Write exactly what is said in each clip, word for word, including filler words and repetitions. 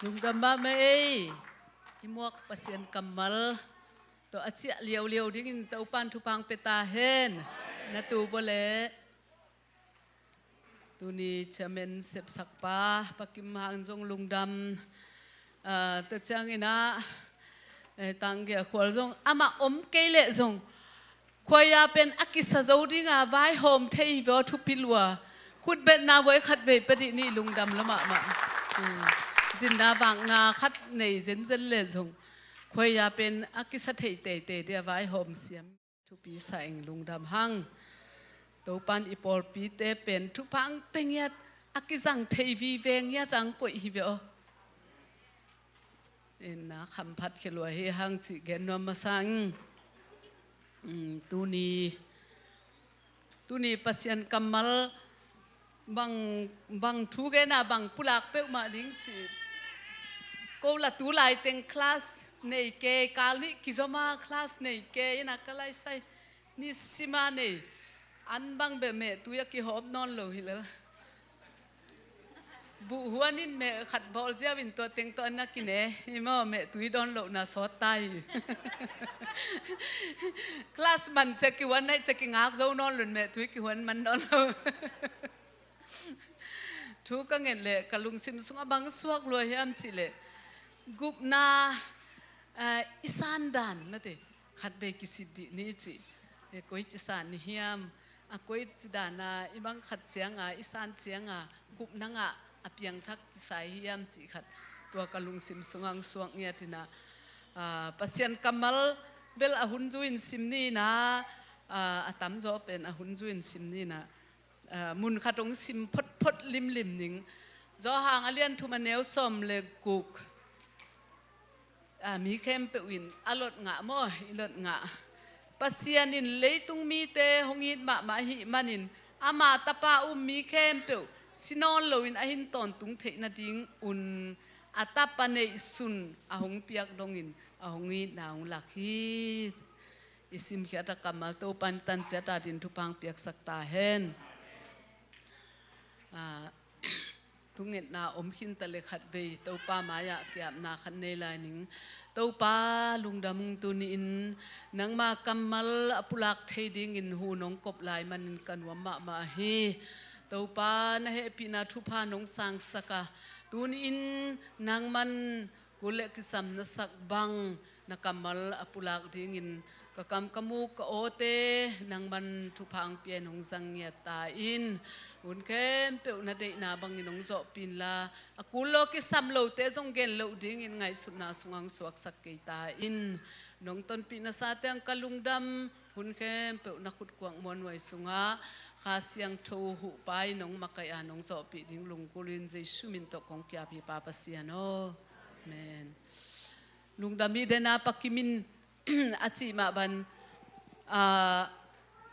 Lungdam mahmah ei. I muak Pasian kammal tawh a ciah liauliau dingin Topan thupha hong pia ta hen. Na tu vua leh. Tuni chairman sepsakpa Pa Kim Hang zong lungdam. Ah, tua ciangin ah, eh, Tanggia Khual zong amah om kei leh zong, khuaia pen a kisa zo dinga vaihawm thei hi veh aw, thupi lua. Khutbetna vua i khatvei pia dih ni, lungdam lua mahmah. Hmm. Zinna vakna khat nei zenzen leh zong, khuaia pen a kisa thei teitei dia vaihawm siam. Thupi sa ing, lungdam hang. Topan i pawlpite pen thupha hong pia ngiat, a kizang thei vive ngiat a hong koih hi veh aw. Inn ah khamphat khia lua hi hang cih gen nuam masa ing. Mm, tuni, tuni Pasian kammal bang, bang thu gen a, bang pulak peuhmah ding cih. Ko la tu laiteng class nei kei, kal nih kizom a class nei kei, inn ah ka laisai. Ni sima nei. An bang beh mehtui a kihawm nawn lo hi lel. Buh huan in meh khat bawl ziau in tua teng tawh an na kine. Hi maw, mehtui dawn lohna sawt ta hi. Class man cia kihuan naih cia kingak zo nawn lo in mehtui kihuan man nawn lo. Thu ka nget leh ka lungsim sungah bang suak lua hiam cih leh, gupna, ah, i san dan mate, khatvei kisit dih ni cih. Eh, koici san ni hiam, a koici dana i bang khat cianga, i san cianga gupna ngah a piangthak kisai hiam cih khat, tua ka lungsim sungah hong suak ngiat in ah, ah, Pasian kammal bel a hun zu in sim ni in ah, ah, a tamzaw pen a hun zu in sim ni in ah, ah, mun khat hong sim photphot limlim ning. Zawhang a lian thum a neu sawm le guk. Ah, mi khempeuh in a lot ngah maw, i lot ngah. Pasian in leitung mite hong it mahmah ahih manin, ama tapa um mi khempeuh si nawn loin a hin tawntung theih nadingun a tapa neihsun a hong piak dongin a hong itna hong lak hi. I simkhiat a kammal Topa in tanciat a din thupha hong piaksak ta hen. Ah, thungetna om khinta le khatvei Topa mai-ah kiapna khat nei lai ning. Topa lungdam ung, tuni-in nangma kammal a pulak thei dingin hun hong kop lai manin ka nuam mahmah hi. Topa na hehpihna thupha nong sangsak a, tuni-in nangman kul le kisam na sak bang na kammal a pulak dingin ka kam ka muk ka awte nangman thupha hong pia in hong zang ngiat ta in. Hun khempeuh na deihna bangin hong zawhpih inla, a kul lo kisam lote zong gen loh dingin ngaihsutna sungah hong suaksak kei ta in. Nong tonpih nasate hang ka lungdam. Hun khempeuh na khutkuak muanhuai sungah Kha Siangtho huhpa in hong makaih a nong zawhpih ding lunggulh in Jesu min tawh kong kiap hi Pa Pasian aw. Amen. Lungdam hi. Dena Pa Kim in a cih mah ban, ah,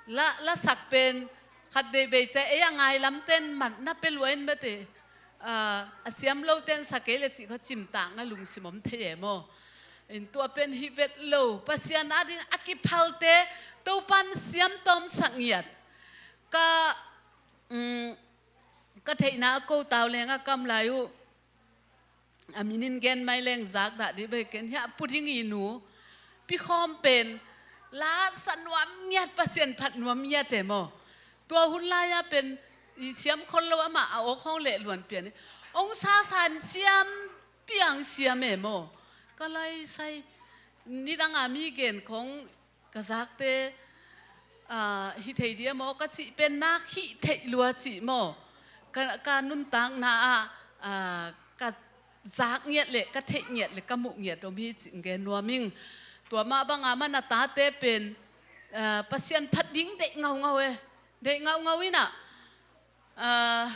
la, lasak pen khat veivei ciah ei a ngailamten mat na pia lua in bete, ah, a siam loten sa kei le cih kha cimtak na lungsim om thei e maw. In tua pen hi vet lo, Pasian ading a kiphalte Topan siam tawm sak ngiat. Ka, mm, ka theihna a ko tau leng a kam lai uh, a minin gen mai leng zak dah dih bek ken hiah Pu Ding i nu Pi Khawm pen la sa nuam ngiat, Pasian phat nuam ngiat e maw. Tua hun lai-a pen i siam khol lo, amah a awkhawng leh luan pian i ong sa san siam piang siam e maw. Ka lai sai nidang a mi gen khawng ka zakte, ah, hi thei dia maw ka cih pen nak hih theih lua cih maw. Ka, ka nuntakna ah, ah, ka zak ngiat le ka theih ngiat le ka muh ngiat om hi cih gen nuam ing. Tua mah banga man a tate pen, ah, Pasian phat ding deih ngaungau e. Deih ngaungau in ah, ah,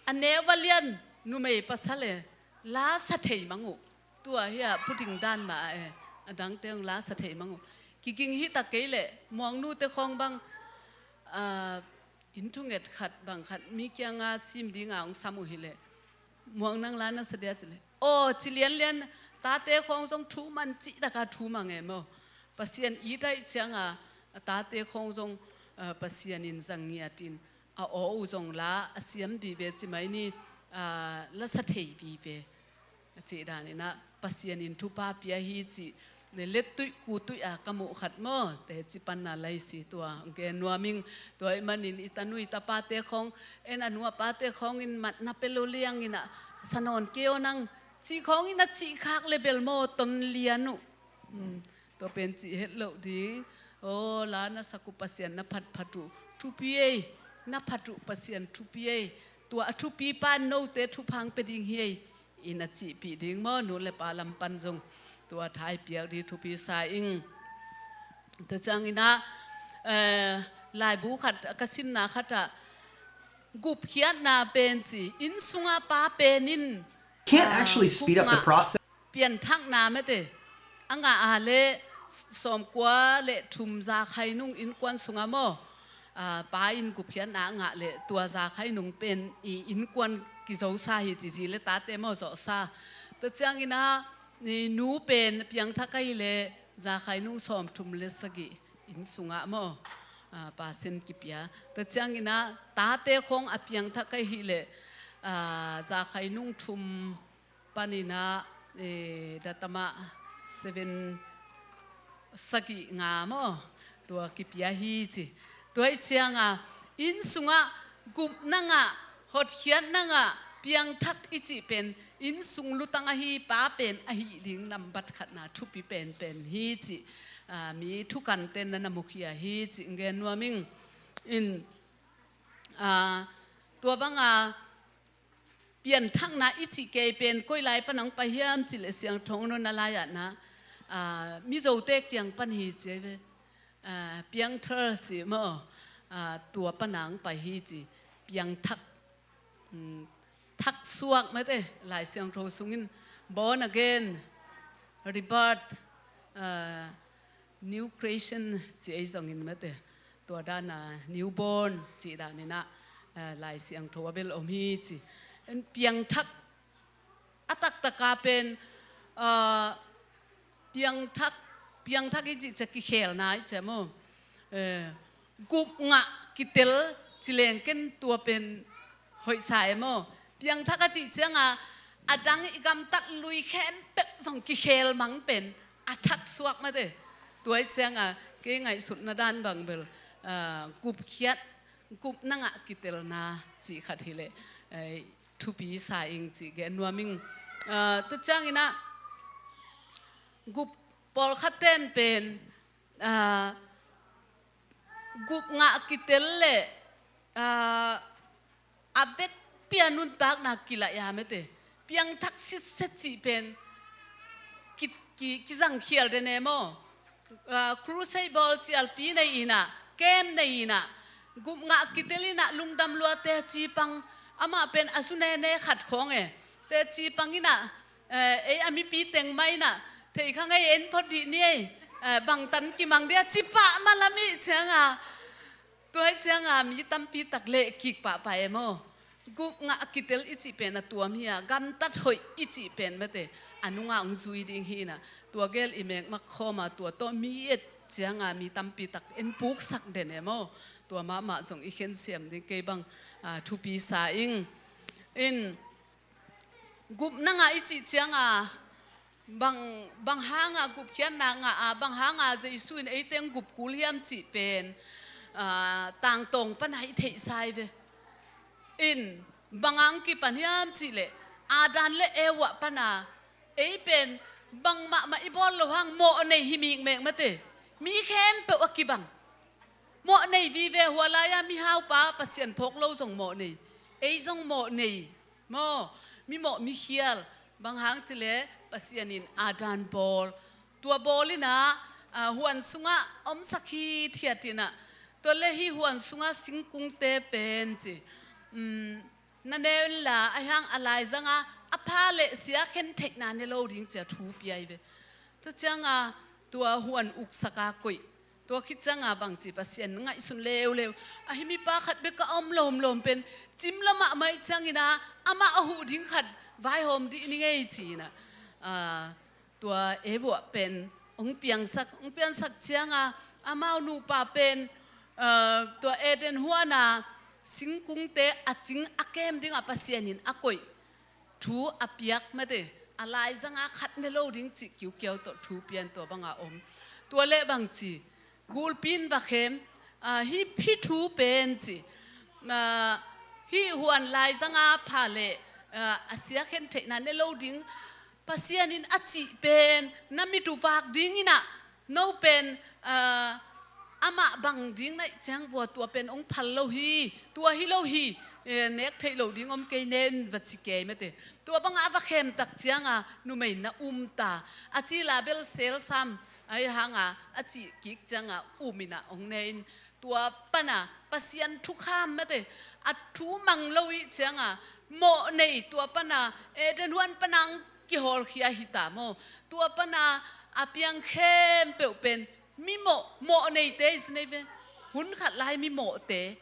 a neu a lian numei pasal e, la sa thei mang uh. Tua hi a Pu Ding dan mah e, a dangte hong la sa thei mang uh. Kiging hi ta kei leh Muang nute khawng bang, ah, inn thunget khat bang khat mi kianga sim dinga hong sam uh hi leh, Muang nang la na sa dia ci leh, aw ci lianlian, tate khawng zong thu man cih taka thu mang e maw. Pasian i taih cianga a tate khawng zong, ah, Pasian in zang ngiat in a aw uh zong la a siam vive ci mai ni, ah, la sa thei vive. A cih danin ah Pasian in thupha pia hi cih, ne, lettuih kutuih a ka muh khat maw, teci panna laisi tua gen nuam ing. Tua ahih manin i tanui tapate khawng, en a nu a pate khawng in matna pe lo liangin ah, sa nawn kei aw nang, cih khawng in a cih khak le bel maw, ton lian uh. Hmm. Tua pen cih het loh ding. Aw, la na sak uh Pasian na phatphat uh thupi ei, na phat uh Pasian thupi ei. Tua a thupi pan note thupha hong pia ding hi ei, in a cihpih ding maw, nu le pa lam pan zong tua tha i piak ding thupi sa ing. Tua ciangin ah, eh, laibu khat ka simna khat ah, gupkhiatna pen ci, inn sungah pa pen in, Can't ah, actually speed up the gupngah process. Pianthakna mate. A ngah a le sawmkua le thum za khai nung innkuan sungah maw, ah, pa in gupkhiatna a ngah le tua za khai nung pen i innkuan kizosa hi ci, zi le tate maw zawhsa. Tua ciangin ah, i nu pen piangthak ahih le za khai nung sawmthum le sagih inn sungah maw, ah, pasen kipia. Tua ciangin ah tate khawng a piangthak ahih le, ah, za khai nung thum panin ah, eh, datama seven, sagih nga maw, tua kipia hi ci. Tua ahih ciangah inn sungah gupna ngah, hotkhiatna ngah, piangthak i cih pen inn sung lutang ahi pa pen ahih ding nambat khatna thupi penpen hi ci. Ah, mi thukante'n na na mukhia hi ci, gen nuam ing. In, ah, tua banga pianthakna i cih kei pen koi lai pan hong pai hiam cih leh Siangtho Nunna lai-ah na, ah, Mizote kiang pan hi ci ei ve. Ah, piangthar ci maw, ah, tua pan hong pai hi ci. Piangthak, mm, thaksuak mate, Lai Siangtho sungin born again, rebirth, ah, new creation ci ei zongin mate. Tua dana newborn cih danin ah, eh, Lai Siangtho a bel om hi ci. En piangthak a taktaka pen, eh, piangthak, piangthak i cih ciang kikhelna i cih maw. Eh, gupngah kitel ci leng ken tua pen hoihsa e maw. Piangthak a cih ciangah a dang i gamtat lui khempeuh zong kikhel mang pen a thaksuak mate. Tua ahih ciangah kei ngaihsutna dan bang bel, ah, gupkhiat, gupna ngah kitelna cih khat hi leh, eh, thupi sa ing cih gen nuam ing. Ah, tua ciangin ah gup pawlkhatte'n pen, ah, gupngah kitel le, ah, a vekpi a nuntakna kilaih a mate. Piangthak sitset cih pen ki, ki, kizangkhial den e maw. Ah, crusade bawl cialpi nei in ah, camp nei in ah, gupngah kitel in ah lungdam lua teci pang, amah pen a zu nene khat khawng e. Teci pang in ah, eh, ei a mipi teng mah in ah, thei kha ngei en phot dih ni ei, eh, bangtan kimang dia ci pah mah lam i ciangah. Tua ahih ciangah mi tampi tak leh kik pahpah e maw. Gupngah kitel i cih pen a tuam hi a, gamtat hoih i cih pen mate, a nungah hong zui ding hi in ah. Tua gel i mekmak khawm a, tua tawh mi et ciangah mi tampi tak en puksak den e maw. Tua mahmah zong i khensiam ding kei bang, ah, thupi sa ing. In, gupna ngah i cih ciangah, bang, bang hanga gupkhiatna ngah a, bang hanga Jesu in eite hong gupkul hiam cih pen, ah, tangtawng pana i theihsa hi ve. In, bang hang kipan hiam cih leh, Adam le Eva pana, ei pen, bang mahmah i bawl loh hang mawh nei hi mikmek mate. Mi khempeuh a kibang. Mawh nei vive, hua lai-a mihaupa Pasian phawk lo zong mawh nei. Ei zong mawh nei. Maw, mi mawh mi khial, bang hang cih leh Pasian in Adam bawl. Tua bawl in ah, ah, huan sungah omsak hithiat in ah. Tua leh hih huan sungah singkungte pen ci. Um, na neu inla, ahih hang a laizangah, a pha le sia khen theihna ne lo ding ci a thu pia hi ve. Tua ciangah, tua huan uksak a koih. Tua khit ciangah bangci Pasian ngaihsun leuleu. Ahi mipa khat bek a om lomlom pen, cim lamah mai ciangin ah, amah a huh ding khat, vaihawm dih ni ngei ci in ah. Ah, tua Eva pen, hong piangsak, hong piangsak ciangah, amau nupa pen, ah, tua Eden huana, singkungte a cing a kem dingah Pasian in a koih. Thu a piak mate. laizanga khat ne lo ding cih kiukiau tawh thu pian tua banga om. Tua leh bang ci, gulpi in va khem, ah, hih, hih thu pen ci, ah, hih huan laizanga pha leh, ah, a sia khen theihna ne lo ding, Pasian in a cih pen na mit uh vak dingin ah, no pen, ah, amah bang ding naih ciang vua tua pen hong phal lo hi, tua hi lo hi, eh, nek theih lo ding om kei nen va ci kei mate. Tua banga a va khem tak cianga numei na um ta. A ci la bel sel sam, ahi hanga a cih kik cianga um in ah hong ne in. Tua pana Pasian thukham mate, a thu mang lo ih cianga mawh nei tua pana Eden huan pana hong kihawlkhia hi ta maw. Tua pana a piang khempeuh pen mi mawh, mawh neite i si nei ve. Hun khat lai mi mawhte.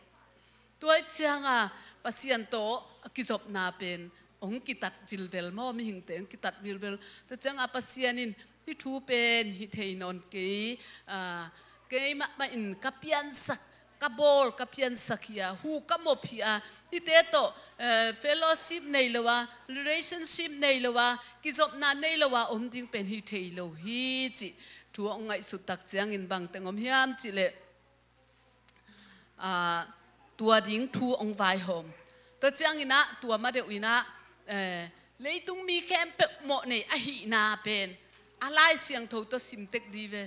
Tua ih cianga Pasian tawh a kizopna pen hong kitat vilvel maw, mihingte hong kitat vilvel. Tua cianga Pasian in hih thu pen hi thei nawn kei, ah, keimah mah in ka piansak, ka bawl, ka piansak hi a, hu ka mop hi a, hihte tawh, eh, fellowship nei lo a, relationship nei lo a, kizopna nei lo a om ding pen hi thei lo hi cih thu hong ngaihsut tak ciangin bang teng om hiam cih leh, ah, tua ding thu hong vaihawm. Tua ciangin ah, tua ma deuh in ah, eh, leitung mi khempeuh mawh nei ahihna pen a Lai Siangtho tawh sim tek di ve.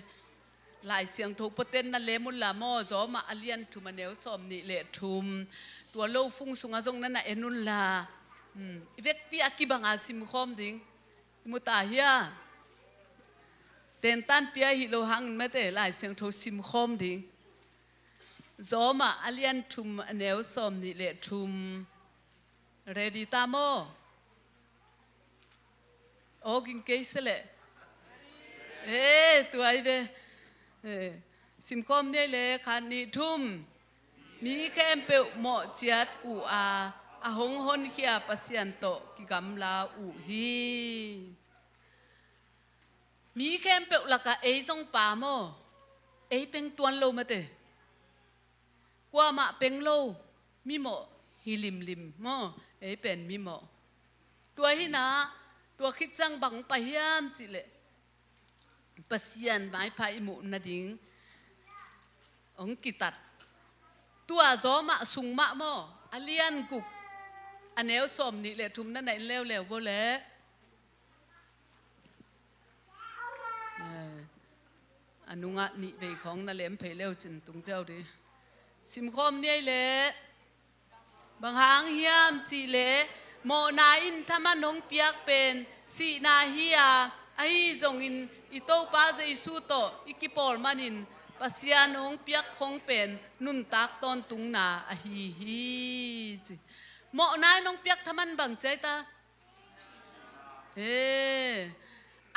Lai Siangtho pawten na lem un la maw, Zawmah a lian thum a neu sawm nih le thum. Tua lo fung sungah zong na na en un la. Hmm, i vekpi a kibanga simkhawm ding. I mu ta hia? Tentan pia hi lo hang mate, Lai Siangtho simkhawm ding. Zawmah a lian thum a neu sawm nih le thum. Ready ta maw? Aw ging kei se leh. Eh, tuai ve. Eh, simkhawm ni ei le, khat nih thum. Mi khempeuh mawh ciat uh a, a hong honkhia Pasian tawh kigamla uh hi. Mi khempeuh lakah ei zong pa maw? Ei peng tuan lo mate. Kuamah peng lo, mimawh hi limlim maw? Ei pen mimawh. Tua hi in ah, tua khit ciang bang pai hiam cih leh, Pasian maipha i muh nading hong kitat. Tua Zawmah sung mah maw? A lian guk, a neu sawm nih le thum na na en leuleu vo leh. Eh, a nungah nih vei khawng na lem phei leu cin tung ciau dih. Simkhawm ni ei leh. Bang hang hiam cih leh, mawhna in thaman hong piak pen sihna hi a, ahi zongin i Topa Jesu tawh i kipawl manin Pasian hong piak khong pen nuntak tawntungna ahi hi ci. Mawhna in hong piak thaman bang ci ei ta? He,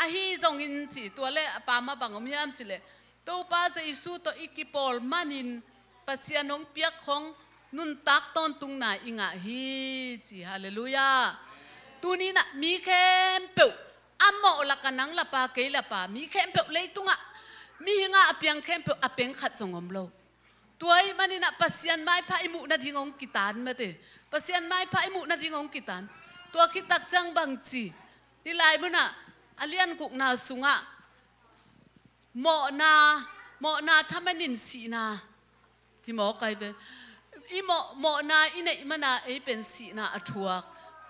ahi zongin ci, tua leh a pa mah bang om hiam cih leh, Topa Jesu tawh i kipawl manin Pasian hong piak khong nuntak tawntungna i ngah hi ci. Halleluiah. Tuni in ah mi khempeuh, a mawh lakah nang la pa, kei la pa, mi khempeuh leitungah, mihingah a piang khempeuh a peng khat zong om lo. Tua ahih manin ah Pasian maipha i muh nading hong kitan mate. Pasian maipha i muh nading hong kitan. Tua khit tak ciang bang ci. Hih lai munah a lian gukna sungah mawhna, mawhna thaman in sihna. Hi mawk ai ve. I mawh, mawhna i neih mana ei pen sihna a thuak.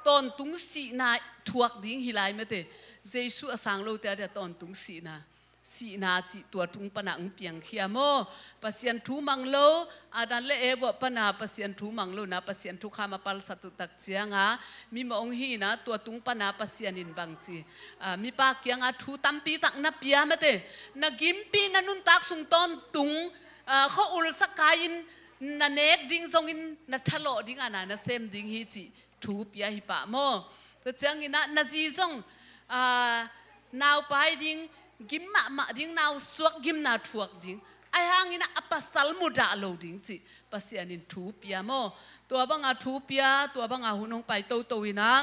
Tawntung sihna thuak ding hi lai mate. Jesu a sang lote a dia tawntung sihna. Sihna cih tua tung pana hong piangkhia maw? Pasian thu mang lo, Adam le Eva pana Pasian thu mang lo na, Pasian thukham a palsat uh tak cianga, mimawh hong hi na, tua tung pana Pasian in bang ci. Ah, mipa kianga thu tampi tak na pia mate, na gimpi na nuntak sung tawntung, ah, khua-ul sakai in na nek ding zongin na thalawh ding a na, na sem ding hi cih thu pia hi pah maw? Tua ciangin ah na zi zong, ah, naupai ding, gim mahmah ding, nau suak gimna thuak ding. Ahi hangin ah a pasal mudah lo ding cih Pasian in thu pia maw? Tua banga thu pia, tua banga hun hong pai toto in ah,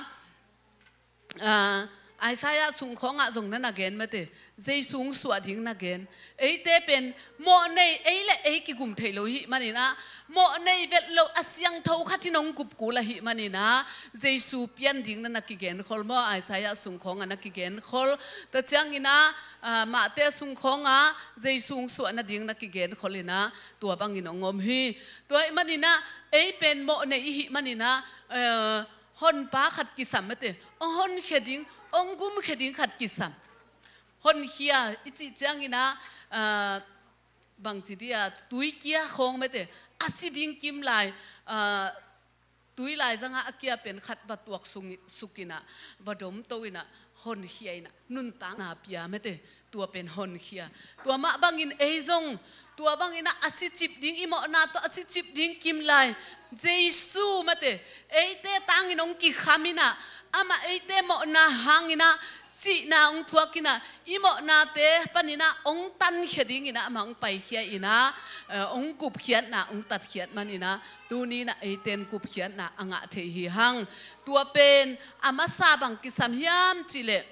ah, Isaiah sung khawngah zong na na gen mate, Jesu hong suah ding na gen. Eite pen mawh nei, ei le ei kigum thei lo ihih maninah, mawh nei vet lo a siangtho khat in hong gup kul ahih maninah, Jesu pian ding na na kigen khol maw? Isaiah sung khawngah na kigen khol. Tua cianginah, ah, Mate sung khawngah Jesu hong suah nading na kigen khol inah, tua bangin hong om hi. Tua ahih maninah, ei pen mawh nei ihih maninah, eh, honpa khat kisam mate, hong honkhia ding, hong gumkhia ding khat kisam. Honkhia i cih cianginah, ah, bangci dia, tuikia khawng mate, a si ding kim lai, ah, tui laizangah a kia pen khat va tuak sung, sukinah, va domto inah, honkhia inah, nuntakna pia mate, tua pen honkhia. Tua mah bangin ei zong, tua banginah a sicip ding, i mawhna tawh a sicip ding kim lai, Jesu mate, eite tangin hong kikham inah, amah eite mawhna hanginah, sihna hong thuak inah, i mawhnate paninah hong tankhia dinginah amah hong paikhia inah, eh, hong gupkhiatna hong tatkhiat maninah, tuninah eiten gupkhiatna a ngah thei hi hang. Tua pen a masa bang kisam hiam cihleh,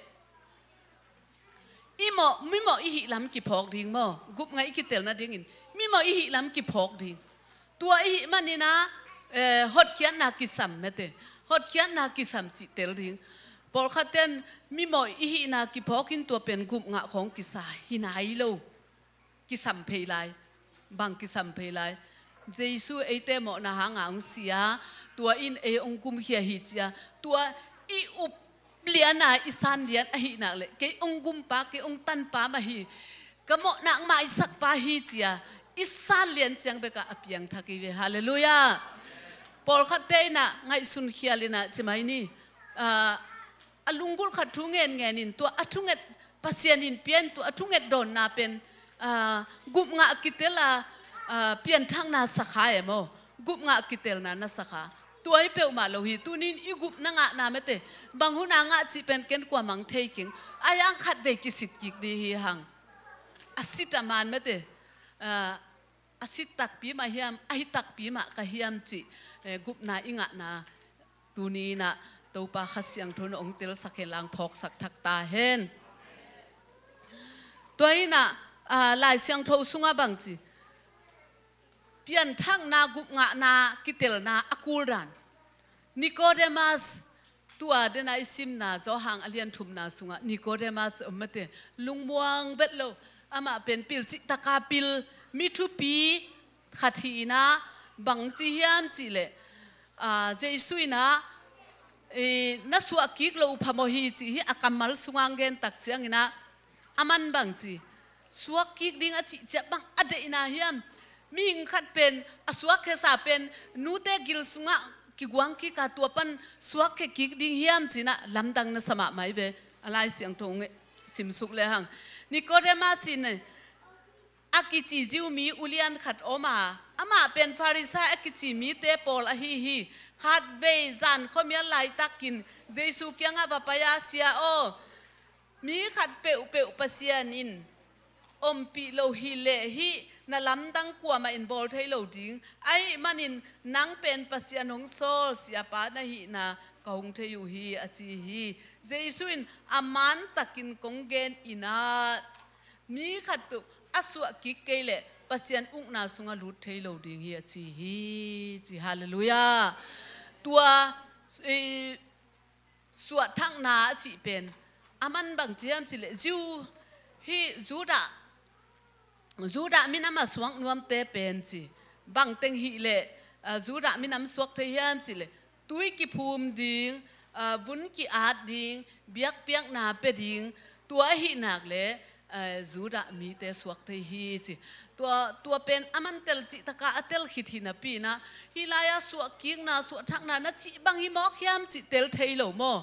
i mawh, mimawh ihih lam kiphawk ding maw? Gupngah i kitel nadingin mimawh ihih lam kiphawk ding. Tua ihih maninah, eh, hotkhiatna kisam mate, hotkhiatna kisam cih tel ding. Pawlkhat ten mimawh ihihna kiphawkin tua pen gupngah khawng kisa hi nai lo. Kisam phei lai. Bang kisam phei lai? Jesu eite mawhna hanga hong si a, tua in ei hong gumkhia hi ci a, tua i up liana i san lian ahih nak leh, kei hong gumpa, kei hong tanpa mah hi, ka mawhna hong maisakpa hi ci a, i san lian ciang bekah a piangthak hi ve. Halleluiah. Pawlkhatte inah ngaihsun khial inah ci mai ni. Ah, a lunggulh khat thu ngenngen in, tua a thunget, Pasian in pian tua a thunget dawnna pen, ah, gupngah kitel a, ah, pianthakna sakha e maw? Gupngah kitelna na sakha. Tua hi peuhmah lo hi, tunin i gupna ngahna mate, bang huna ngah cih pen ken kuamah thei keng. A yang khat vei kisit kik dih hi hang. A sit a man mate, ah, a sit takpi mah hiam, a hi takpi mah ka hiam cih, eh, gupna i ngahna, tuni inah Topa Kha Siangtho in hong telsak hen lang phawksak thak ta hen. Tua inah, ah, Lai Siangtho sungah bangci, pianthakna, gupngahna, kitelna a kul dan. Nikodemas, tua dena i simna Johan a lian thumna sungah Nikodemas om mate, lungmuang vet lo, amah pen pil cihtaka pil, mi thupi khat hi inah, bangci hiam cihleh, ah, Jesu inah, eh, na suah kik lo uh phamawh hi cih hi a kammal sungah hong gen tak cianginah, a man bangci, suak kik ding a cih ciah bang a deihna hiam? Mihing khat pen a suakkhesa pen nute gil sungah kiguang kik a, tua pan suakkhia kik ding hiam cinah lamdang na sa mahmah hi ve. A Lai Siangtho hong simsuk lehang, Nikodemas in a kici Jew mi ulian khat om a, amah pen Farisai a kici mite pawl ahi hi. Khatvei zan khuamial laitakin Jesu kiangah va pai a, "Sia aw, mi khat peuhpeuh Pasian in ompih lo hi leh hih na lamdang kuamah in bawl thei lo ding. Ahih manin nang pen Pasian hong sawl siapa na hihna ka hong thei uh hi," a ci hi. Jesu in, "A mantakin kong gen inah, mi khatpeuh a suah kik kei leh Pasian ukna sungah lut thei lo ding hi," a ci hi, ci. Halleluiah. Tua, eh, suahthakna a cih pen a man bangci hiam cihleh, Jew, hih Judah, Judah minam a suak nuamte pen ci. Bangteng hileh, ah, Judah minam suak thei hiam cihleh, tui kiphum ding, ah, vun ki-at ding, biakpiakna pia ding, tua ahih nak leh, eh, Judah mite suak thei hi ci. Tua, tua pen a man tel cihtaka a tel khit hi napi inah, hih lai-a suahkikna, suahthakna na cih bang hi mawk hiam cih tel thei lo maw?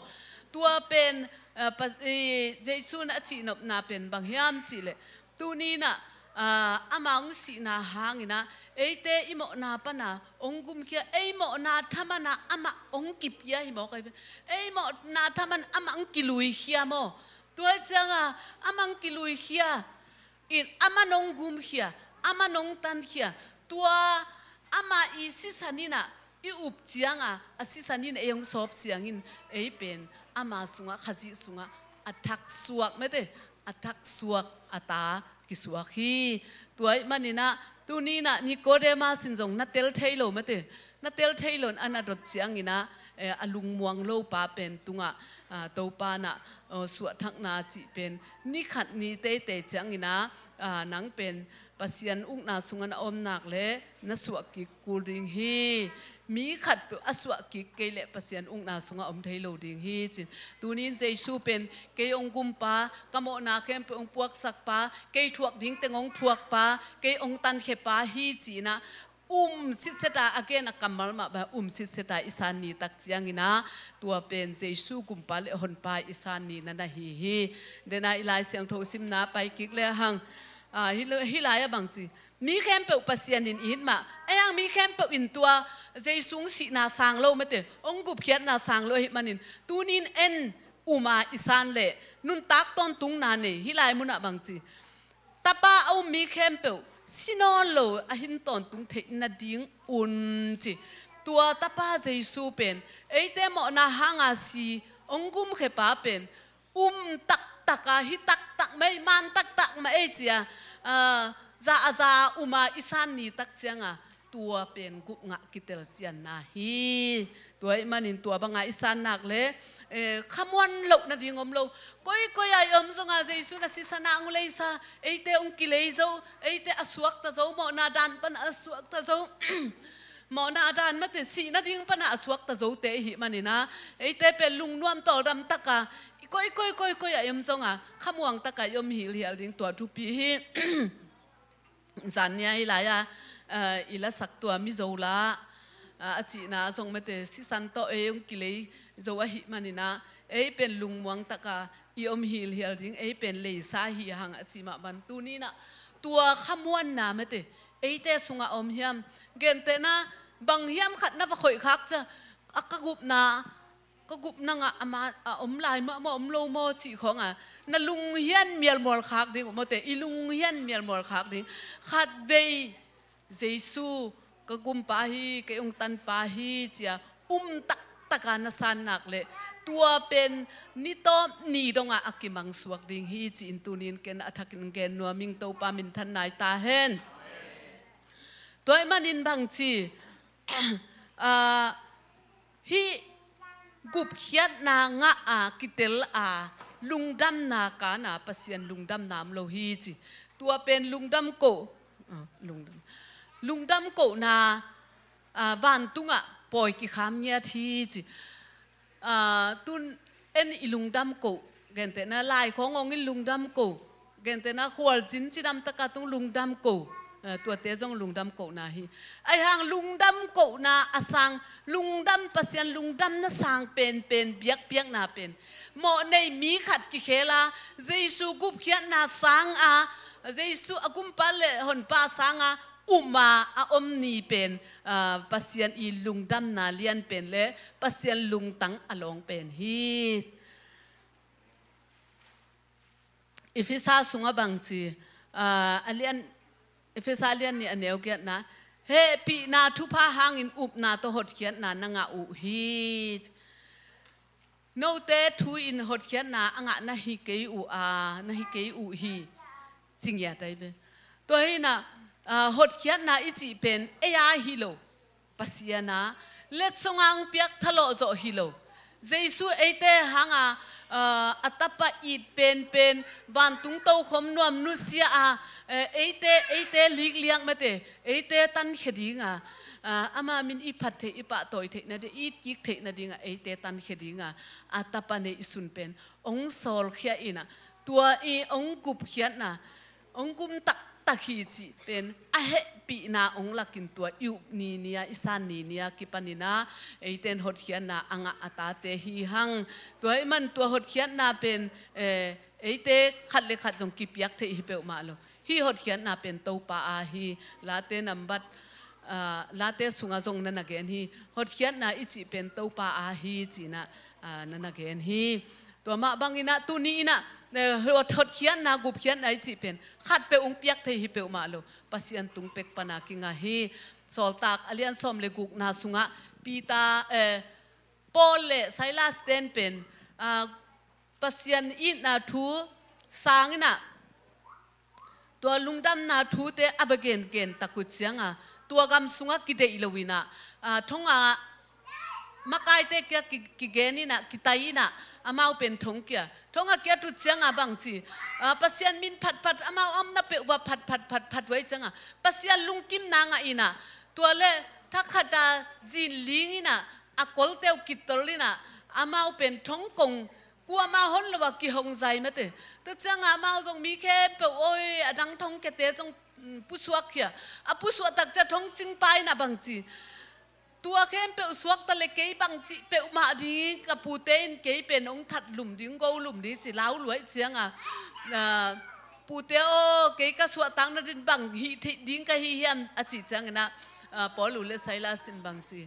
Tua pen, eh, pa-, eh, Jesu in a cihnopna pen bang hiam cihleh, tuni inah, ah, amah hong sihna hanginah eite i mawhna pana hong gumkhia, ei mawhna thamanah amah hong kipia hi mawk ahi ve. Ei mawhna thaman amah hong kiluikhia maw? Tua cianga amah hong kiluikhia in, amah hong gumkhia, amah hong tankhia. Tua amah i sisan inah i up cianga, a sisan in ei hong sawp siangin, ei pen ama sungah, Khazih sungah a thaksuak mete, a thaksuak a ta kisuak hi. Tua ahih maninah tuni inah Nicodemus in zong na tel thei lo mete, na tel thei lo in a na dot cianginah, eh, a lungmuang lo pa pen tungah, ah, Topa nah, oh, suahthakna cih pen ni khat ni teitei cianginah, ah, nang pen Pasian ukna sungah na om nak leh na suah kik kul ding hi. Mi khatpeuh a suah kik kei leh Pasian ukna sungah om thei lo ding hi, ci. Tunin Jesu pen kei hong gumpa, ka mawhna khempeuh hong puaksakpa, kei thuak ding teng hong thuakpa, kei hong tankhiapa hi, ci-inah um sitset a, a gen a kammal mah bang um sitset a i san ni tak cianginah tua pen Jesu gumpa le honpa i san ni na na hi hi. Dena i Lai Siangtho simna pai kik le hang, ah, hih, hih lai-ah bangci, mi khempeuh Pasian in it mah, a hiang mi khempeuh in tua Jesu hong sihna sang lo mete, hong gupkhiatna sang lo ahih manin, tunin en um a i san leh nuntak tawntungna nei, hih lai munah bangci, Tapa a um mi khempeuh si nawn lo a hin tawntung theih nading un, ci. Tua Tapa Jesu pen eite mawhna hanga si hong gumkhiapa pen um taktak a, hi taktak mah ei, man taktak mah ei, ci-a, ah, za a za a um a i san ni tak cianga tua pen gupngah kitel cianna hi. Tua ahih manin tua banga i san nak leh, eh, khamuan loh nading om lo. Koikoi a i om zonga Jesu na sisan a hong leisa, eite hong kilei zo, eite a suakta zo, mawhna dan pana a suakta zo. Mawhna dan mate, sih nading pana a suakta zote i hih maninah eite pen lungnuam tawldam taka i koikoi, koikoi a i om zonga khamuang taka i om hilhial ding tua thupi hi. Zan nia hih lai-ah, eh, i lasak tua Mizo la, ah, a cihna zong mate, sisan tawh ei hong kilei zo ahih maninah ei pen lungmuang taka i om hilhial ding, ei pen leisa hi hang a cih mah bang tuninah tua khamuanna mate eite sungah om hiam? Gentehna bang hiam khat na va khoih khak cia, a ka gupna, ka gupna ngah a ma, a om lai mah maw, om lo maw cih khawnga na lunghian mialmual khak ding uh mawte, i lunghian mialmual khak ding. Khatvei Jesu ka gumpa hi, kei hong tanpa hi, cia um taktaka na san nak leh tua pen ni tawp ni dongah a kimangsuak ding hi, ci-in tunin ken a thakin gen nuam ing. Topa minthan nai ta hen. Tua ahih manin bangci, ah, hih gupkhiatna ngah a kitel a lungdamna kana Pasian lungdamna om lo hi, ci. Tua pen lungdam koh, ah, lungdam, lungdam kohna, ah, vantungah pawi kikham ngiat hi, ci. Ah, tun en i lungdam koh, gentehna laikhawng hong in lungdam koh, gentehna khualzin cidam taka tung lungdam koh, eh, tuate zong lungdam kohna hi. Aihang lungdam kohna a sang, lungdam Pasian lungdamna sang penpen biakpiakna pen mawh nei mi khat kikhela Jesu gupkhiatna sanga Jesu a gumpa le honpa sanga um a a om ni pen, ah, Pasian i lungdamna lian pen le Pasian lungtang a lawng pen hi. Efesa sungah bangci, ah, a lian, Efesa lian nih a neu giatna, hehpihna thupha hangin upna tawh hotkhiatna na ngah uh hi. Note thu-in hotkhiatna a ngah na hi kei uh a, na hi kei uh hi, ci ngiat ahi ve. Tua hinah, ah, hotkhiatna i cih pen ei a hi lo, Pasian a letsong a hong piak thalawh zawh hi lo. Jesu eite hanga, ah, a tapa it penpen, vantung tokhom nuam nusia a, eh, eite, eite likliak mate, eite tankhia dinga, ah, ama min i phat theih, i pahtawi theih nading, i itkik theih nadinga eite tankhia dinga a tapa neih sun pen hong sawlkhia inah, tua i hong gupkhiatna, hong gum taktak hi cih pen a hehpihna hong lakin tua i up ni nia, i san ni nia kipaninah eite in hotkhiatna a ngah a tate hi hang. Tua ahih man tua hotkhiatna pen, eh, eite khat le khat zong kipiak theih hi peuhmah lo. Hih hotkhiatna pen Topa a hi. Late nambat, ah, Late sungah zong na na gen hi. Hotkhiatna i cih pen Topa a hi, ci-inah, ah, na na gen hi. Tua mah banginah tuni inah, eh, hot, hotkhiatna, gupkhiatna i cih pen khatpeuh hong piak thei hi peuhmah lo, Pasian tung pek pana kingah hi. Sawltak a lian sawm le gukna sungah Peter, eh, Paul le Silas ten pen, ah, Pasian itna thu sang in ah, tua lungdamna thute a va gengen tak uh ciangah, tua gam sungah kideih lo in ah, ah, thong a makaite kia ki, kigen in ah, kitai in ah, amau pen thong kia. Thong a kiat uh ciangah bang ci, ah, Pasian min phatphat, amau a omna peuh uah phatphat, phatphat uh ahih ciangah, Pasian lungkimna ngah in ah, tua leh thakhat a zin ling in ah, a kolte uh kitol in ah, amau pen thong kong kuamah hon lo a kihong zai mate. Tua ciangah amau zong mi khempeuh, oi, a dang thong kiate zong, mm, pusuak khia. A pusuak tak ciang thong cingpa in ah bang ci, tua khempeuh suakta leh kei bang cih peuhmah ding, ka pute in kei pen hong that lum ding, go lum ding ci lau luai ciangah, ah, pute aw, kei ka suahtakna ding bang hih theih ding ka hi hiam a cih ciangin ah, ah, Paul uh leh Silas in bang ci,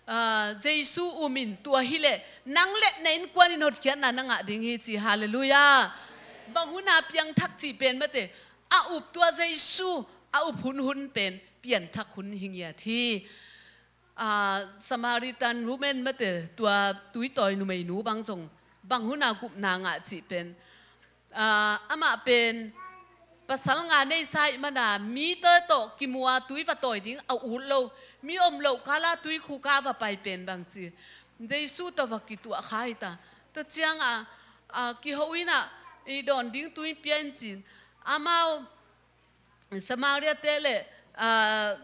ah, Jesu um in, tua hi leh nang leh na innkuan in hotkhiatna na ngah ding hi ci. Halleluiah. Bang hun a piangthak cih pen mate, a up tua Jesu a up hunhun pen pianthak hun hi ngiat hi. Ah, Samaritan woman mate, tua tuitawi numeinu bang zong bang hun a gupna ngah cih pen, ah, amah pen pasal nga neisa ahih mana mite tawh kimu a tui va tawi ding a ut lo, mi om loh kal a tuikhuk ah va pai pen bang ci, Jesu tawh va kituah kha hi ta. Tua ciangah, ah, kiho in ah, i dawn ding tui pia in ci-in, amau Samaria-te leh, ah,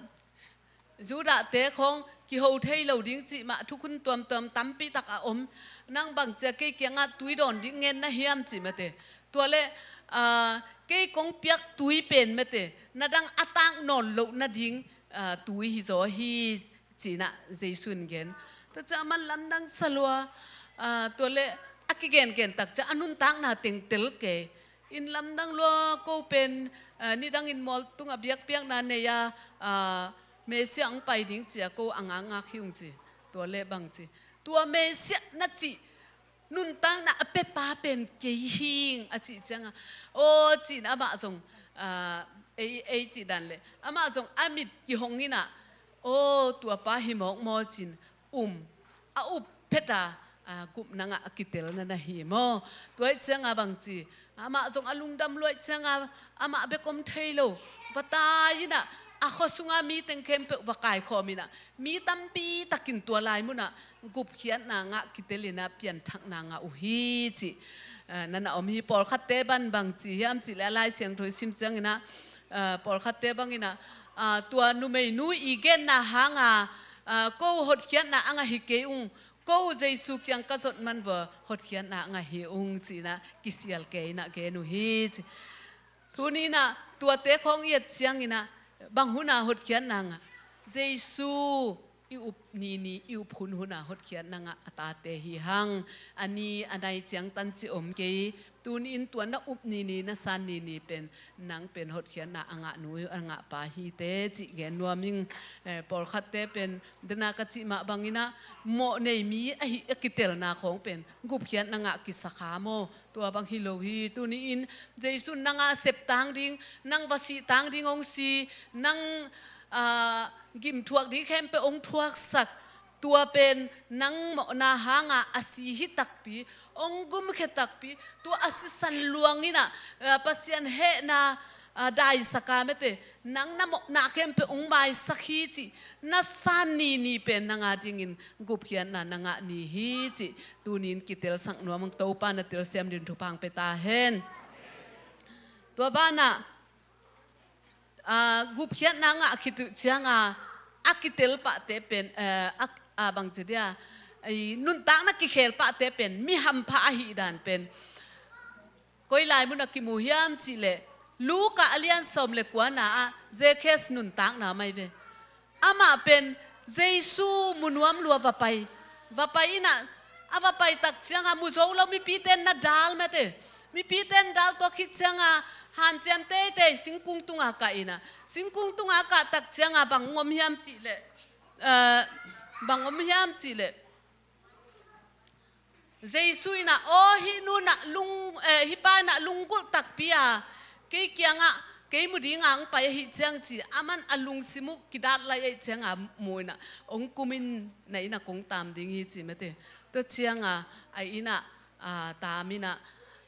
Judah-te khawng kiho thei lo ding cih mah thukhun tuamtuam tampi tak a om. Nang bang ci a kei kiangah tui dawn ding ngen na hiam cih mate. Tua leh, ah, kei kong piak tui pen mate, na dang a tak nawn loh nading, ah, tui hi zaw hi, ci-in ah Jesu in gen. Tua ciang a man lamdang sa lua, ah, tua leh a kigengen tak ciang a nuntakna teng tel kei. In lamdang lua, ko pen, ah, nidangin mual tungah biakpiakna nei a, ah, Messiah hong pai ding ci a ko a ngakngak hi ung ci. Tua leh bang ci, tua Messiah na cih nuntakna a piapa pen kei hi ing a cih ciangah, aw, ci-in amah zong, ah, ei, ei cih dan leh amah zong a mit kihong in ah, aw, tuapa hi mawk maw ci-in um, a up phet a, ah, gupna ngah a kitelna na hi maw. Tua ahih ciangah bang ci, amah zong a lungdam lua ahih ciangah amah bek om thei lo, va tai in ah, a khua sunga mi teng khempeuh va kaikhawm in ah, mi tampi takin tua lai munah gupkhiatna ngah kitel in ah pianthakna ngah uh hi cih, ah, na na om hi. Pawlkhatte bang bang ci hiam cih leh a Lai Siangtho i sim ciangin ah, ah, pawlkhatte bangin ah, ah, tua numeinu i genna hanga, ah, ko hotkhiatna a ngah hi kei ung, ko Jesu kiang ka zot man vua hotkhiatna a ngah hi ung ci-in ah kisial kei in ah gen uh hi ci. Tuni in ah tuate khawng i et ciangin ah bang hun a hotkhiatna ngah? Jesu i up nini, i up hunhun a hotkhiatna ngah a tate hi hang. A ni a nai ciangtan ci om kei. Tuni in tua na up nini, na san nini pen nang pen hotkhiatna a ngah nu, a ngah pa hi teh cih gen nuam ing. Eh, pawlkhatte pen dena ka cih mah bangin ah mawh nei mi ahi a kitelna khawng pen gupkhiatna ngah kisa kha maw? Tua bang hi lo hi. Tuni in Jesu in nang a sep tang ding, nang va sih tang ding hong si, nang, ah, gim thuak ding khempeuh hong thuaksak. Tua pen nang mawhna hanga a si hi takpi, hong gumkhia takpi, tua a sisan luang in ah, ah, Pasian hehna, ah, daisak a mete, nang na mawhna khempeuh hong maisak hi cih, na san nini pen nang a dingin gupkhiatna na ngah ni hi cih, tuni in kitelsak nuam ing. Topa na telsiam ding thupha hong pia ta hen. Tua banah, ah, gupkhiatna ngah khit uh cianga a kitel pahte pen, eh, a, a bang ci dia, i nuntakna kikhel pahte pen mi hampha ahih dan pen koi lai munah kimu hiam cih leh, Luka a lian sawm le kuana ah Zakhas nuntakna mai ve. Amah pen Jesu mu nuam lua va pai. Va pai in ah, a va pai tak cianga mu zo lo mipite in na dal mete. Mipite in dal tuak khit cianga hanciam teitei singkung tunga kah in ah. Singkung tunga kah tak cianga bang om hiam cih leh, eh, bang om hiam cih leh, Jesu in ah, aw, hih nu in ah lung, eh, hih pa in ah lunggulh takpi a, kei kiangah, kei mu dinga hong pai ahih ciang ci, aman a lungsim uh kidat lai ahih cianga mu in ah, hong kum in na inn ah kong tam ding hi ci mete. Tua cianga, a inn ah, a, tam in ah,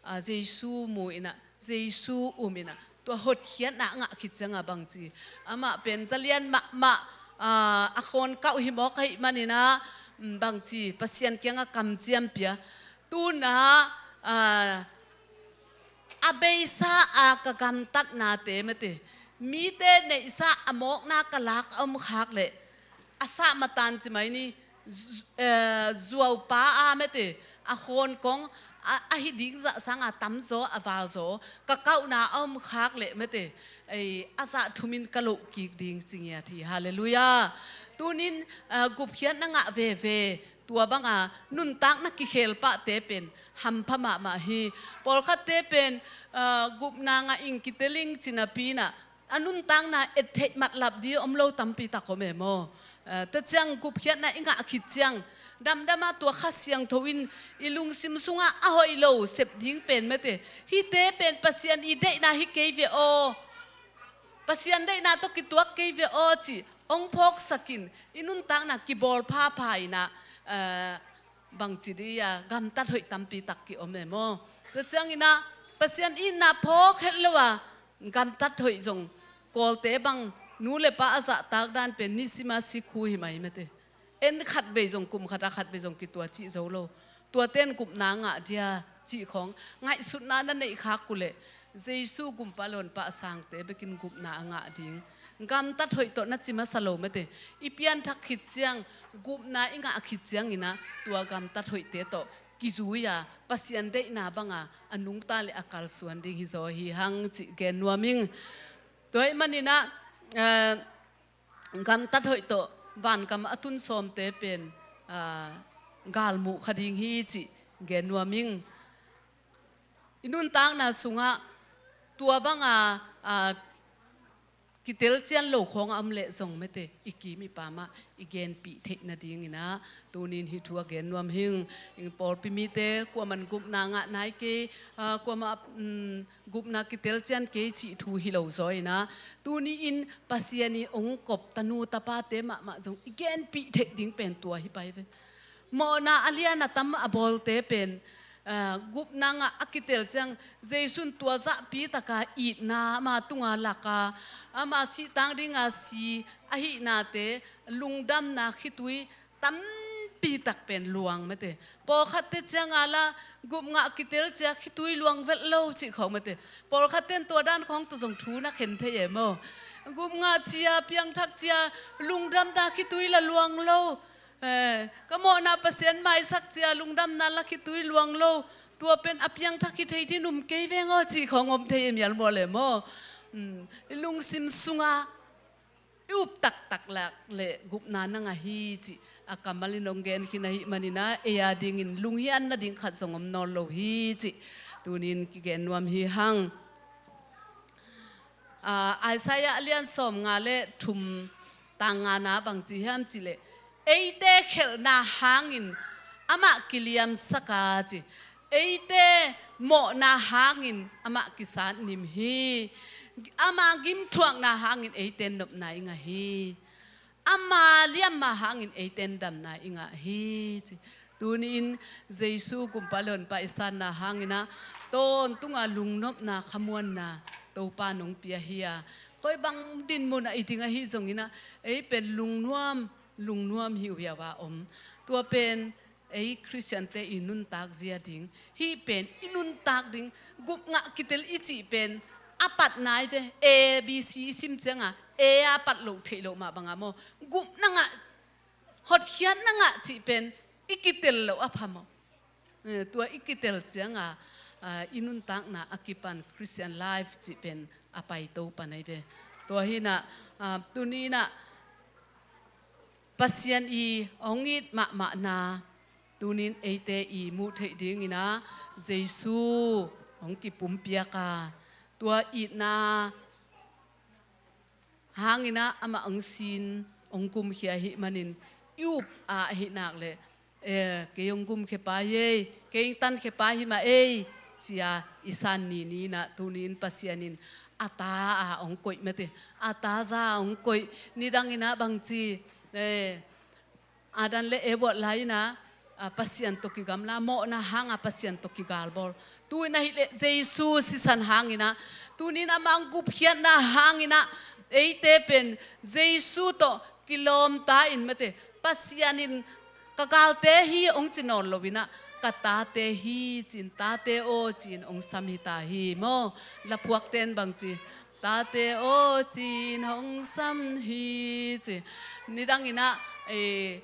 a, Jesu mu in ah, Jesu um in ah, tua hotkhiatna a ngah khit ciangah bangci, amah pen zalian mahmah, a, a khawnkauh hi mawk ahih manin ah, mm, bangci, Pasian kiangah kamciam pia. Tu-in ah, a, a beisa a ka gamtatnate mate, mite neihsa a mawkna ka lak a om khak leh, a sah matan ci mai ni, zu-, eh, zuaupa a mate, a khawnkong, a, a hi ding zah sanga tamzaw, a valzaw, ka kauhna a om khak leh mate, ei, a zah thumin ka loh kik ding ci ngiat hi. Halleluiah. Tunin, eh, gupkhiatna ngah veve, tua banga nuntakna kikhel pahte pen hampha mahmah hi. Pawlkhatte pen, ah, gupna ngah ing, kitel ing ci napi-in ah, a nuntakna et theih matlap ding om lo tampi tak om e maw. Ah, tua ciang gupkhiatna i ngah khit ciang, damdama tua Kha Siangtho in i lungsim sungah a hoih lo sep ding pen mate, hihte pen Pasian i deihna hi kei ve aw, Pasian deihna tawh kituak kei ve aw cih hong phawksakin, i nuntakna kibawl phapha in ah, eh, bangci ding a gamtat hoih tampi tak ki-om e maw. Tua ciangin ah Pasian itna phawk het lo a gamtat hoih zong, Kawlte bang nu le pa a zahtak dan pen nisim a sikhu hi mai mate. En khat vei zong, kum khat a khat vei zong kitua cih zo lo. Tuate in gupna ngah dia cih khawng ngaihsutna na neih khak uh leh, Jesu gumpa le honpa a sangte bekin gupna a ngah ding. Gamtat hoih tawh na ci masa lo mate. I pianthak khit ciang, gupna i ngah khit ciangin ah, tua gamtat hoihte tawh kizui a, Pasian deihna banga a nungta le a kalsuan ding hi zaw hi hang cih gen nuam ing. Tua ahih manin ah, eh, gamtat hoih tawh vankam a tun sawmte pen, ah, galmuh kha ding hi cih gen nuam ing. I nuntakna sungah tua banga, ah, kitel cian lo khawng a om leh zong mate, i kim i pam ah i genpih theih nadingin ah, tunin hih thu a gen nuam hing. Ing pawlpi mite, kuaman gupna ngah nai kei, ah, kuamah, um, gupna kitel cian kei cih thu hi lo zaw in ah, tuni-in Pasian i hong kop tanu tapate mahmah zong i genpih theih ding pen tua hi pai ve. Mawhna a lian a tam a bawlte pen, ah, gupna ngah a kitel ciang, Jesu in tua zahpi taka itna ama tunga lak a, ama sih tang dinga si ahihnate, lungdamna khitui tampi tak pen luang mate. Pawlkhatte ciang a la, gup ngah kitel ciang khitui luang velh lo cih khawng mate. Pawlkhatte in tua dan khawng tawh zong thu na khen thei e maw. Gup ngah ciang, piangthak ciang, lungdamna khitui la luang lo. Eh, ka mawhna Pasian maisak ciang, lungdamna la khitui luang lo. Tua pen a piangthak hi thei ding um kei veng aw cih khawng om thei e mial maw le maw. Hmm, i lungsim sungah i up taktak lak leh gupna na ngah hi cih a kammal in hong gen khin ahih manin ah, ei a dingin lunghian nading khat zong om nawn lo hi cih tunin kigen nuam hi hang. Ah, Isaiah a lian sawmnga le thum, tang ngana bang ci hiam cih leh, eite khelhna hangin amah kiliamsak a ci, eite mawhna hangin amah kisatnim hi. Ama gimthuakna hangin eite nopna i ngah hi. Ama liamma hangin eite damna i ngah hi ci. Tuni-in Jesu gumpa le honpa i sanna hangin ah, tawntunga lungnopna, khamuanna Topa nong pia hi a, koi bang dinmun ah i ding ahi zongin ah, ei pen lungnuam, lungnuam hiuhiau a om. Tua pen ei Khristiante i nuntak zia ding, hih pen i nuntak ding, gup ngah kitel i cih pen a pat nai ve, A B C i sim cianga, A a pat loh theih loh mah banga maw, gup na ngah, hotkhiat na ngah cih pen i kitel loh a pha maw. Eh, tua i kitel cianga, ah, i nuntakna a kipan Christian life cih pen a paito pan ahi ve. Tua hi-in ah, ah, tuni-in ah Pasian i hong it mahmahna tunin eite i muh theih dingin ah Jesu hong kipumpiak a, tua itna hangin ah amah hong sin, hong gumkhia ahih manin i up a ahih nak leh, eh, kei hong gumkhia pa hi ei, kei hong tankhia pa hi mah ei, ci-a i san ni ni-in ah tuni-in Pasian in a ta a hong koih mate, a ta za a hong koih. Nidangin ah bangci, eh, Adam le Eva lai-in ah, a, Pasian tawh kigamla, mawhna hanga Pasian tawh kigalbawl. Tu-in ahih leh Jesu sisan hangin ah, tuni-in amah hong gupkhiatna hangin ah, eite pen Jesu tawh kilawmta in mate, Pasian in ka galte hi hong ci nawn loin ah, ka tate hi ci-in, tate aw ci-in hong sam hi ta hi maw. Laphuakte in bang ci, tate aw ci-in hong sam hi ci. Nidangin ah, eh,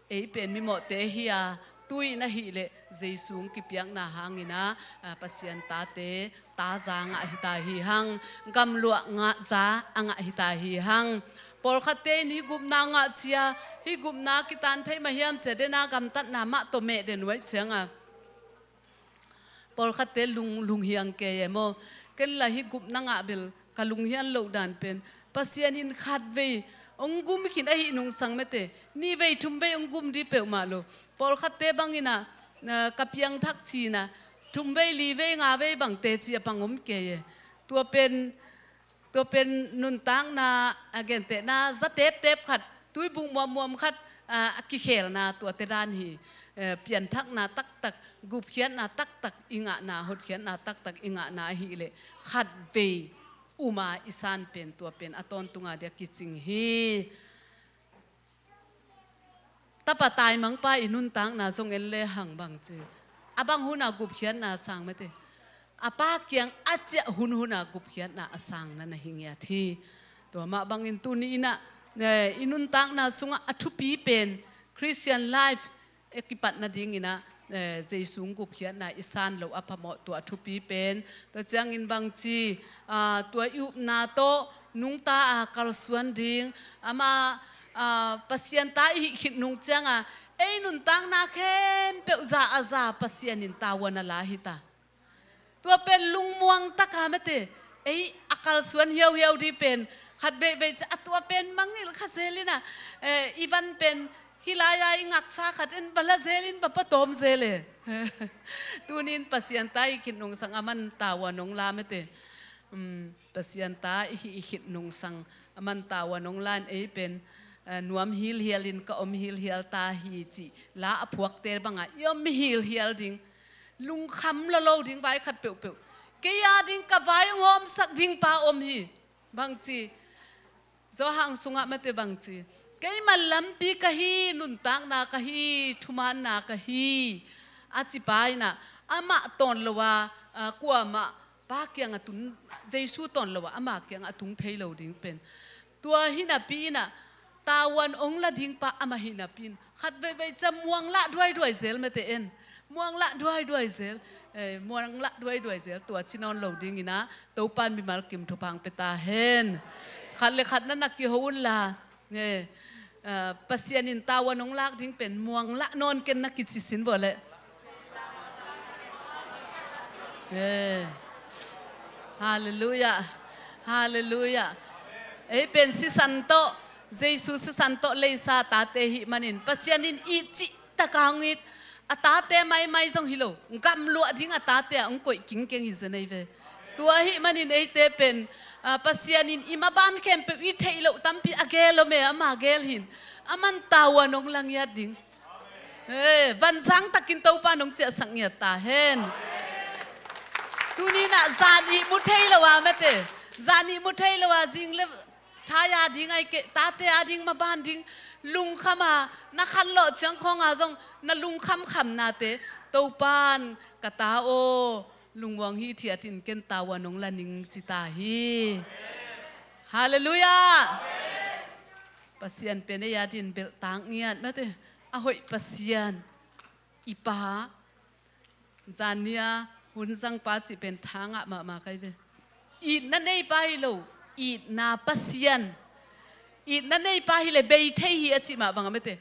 ei pen mimawhte hi a, tu-in ahih leh Jesu hong kipiakna hangin ah, a, Pasian tate, ta za a ngah hi ta hi hang, gamluah ngah za a ngah hi ta hi hang. Pawlkhatte in hih gupna ngah cia, hih gupna kitan thei mah hiam cia, dena gamtatna mah tawh meh den uh ahih cianga, pawlkhatte lung, lunghiang kei e maw. Ken lah hih gupna ngah bel ka lunghiang loh dan pen, Pasian in khatvei hong gum khin ahih nungsang mate, nihvei thumvei hong gum dih peuhmah lo. Pawlkhatte bangin ah, na, ka piangthak ci-in ah, thumvei livei ngavei bang teci a pang om kei e. Tua pen, tua pen nuntakna, a, gentehna za teptep khat, tuibuk muammuam khat, a, a kikhelna tuate dan hi. Eh, pianthakna taktak, gupkhiatna taktak i ngahna, hotkhiatna taktak i ngahna ahih leh, khatvei um a i san pen, tua pen a tawntunga dia kicing hi. Tapa taimangpa i nuntakna zong en lehang bang ci, a bang huna gupkhiatna a sang mate, a pa kiang a ciah hun huna gupkhiatna a sang na na hi ngiat hi. Tua mah bangin tuni-in ah, eh, i nuntakna sungah a thupi pen Christian life, eh, kipat nadingin ah, eh, Jesu hong gupkhiatna i san loh a phamawh, tua a thupi pen. Tua ciangin bang ci, ah, tua i upna tawh nungta a kalsuan ding, amah, ah, Pasian ta i hih khit nung cianga, ei nuntakna khempeuh za a za Pasian in tavuan a la hi ta. Tua pen lungmuang taka mate, ei a kalsuan hiauhiau dih pen, khat veivei ciah a tua pen mangngilh kha zel in ah, eh, i van pen hih lai-a i ngaksa khat in va la zel in va patawm zel e. Tuni-in Pasian ta i hih khit nungsang aman tavuan hong la mate. Um, Pasian ta i hih i hih khit nungsang aman tavuan hong la in ei pen, eh, nuam hilhial in ka om hilhial ta hi cih la a phuakte banga i om hilhial ding. Lungkham lo lo ding vai khat peuhpeuh. Kei a ding ka vai hong hawmsak ding pa om hi. Bang ci, Johan sungah mate bang ci, keimah lampi ka hi, nuntakna ka hi, thumaanna ka hi, a ci pa in ah, amah tawn lo a, a, kuamah pa kiangah tung, Jesu tawn lo a, ama kiangah a tung thei lo ding pen. Tua hi napi in ah, tavuan hong la ding pa amah hi napi in, khat veivei ciah muanglah duaiduai zel mate en. Muanglah duaiduai zel. Eh, muanglah duaiduai zel, tua ci nawn lo dingin ah, Topa'n mimal kim thupha hong pia ta hen. Khat le khat na na kiho unla. Eh, ah, Pasian in tavuan hong lak ding pen muanglah nawn ken na kici sin vua leh. Eh. Halleluiah. Halleluiah. Ei pen sisan tawh, Jesu sisan tawh leisa tate hih manin, Pasian in it cih taka hong it, a tate maimai zong hi lo, gamluah ding a tate ah hong koih kingkeng hi zen ei ve. Tua ahih manin eite pen, ah, Pasian in i maban khempeuh i theih loh tampi a gel om e, ama gel hi in, aman tavuan hong la ngiat ding. Eh, vanzang takin Topa'n hong ciahsak ngiat ta hen. Tuni-in ah zan ihmu thei lo a mate, zan ihmu thei lo a zing le thai a ding ahih kei, tate a ding, maban ding, lungkham a, na khanlawh ciang khawng a zong na lungkham khamnate, Topa'n ka ta aw, lungmuang hithiat in ken tavuan hong la ning ci ta hi. Halleluiah. Pasian pen ei a din belhtak ngiat mate, a hoih Pasian, i pa, zan ni-a hun zangpa cih pen thangah mahmah kai ve. Itna neipa hi lo, itna Pasian. Itna neipa hi leh bei thei hi a cih mah bang a mate.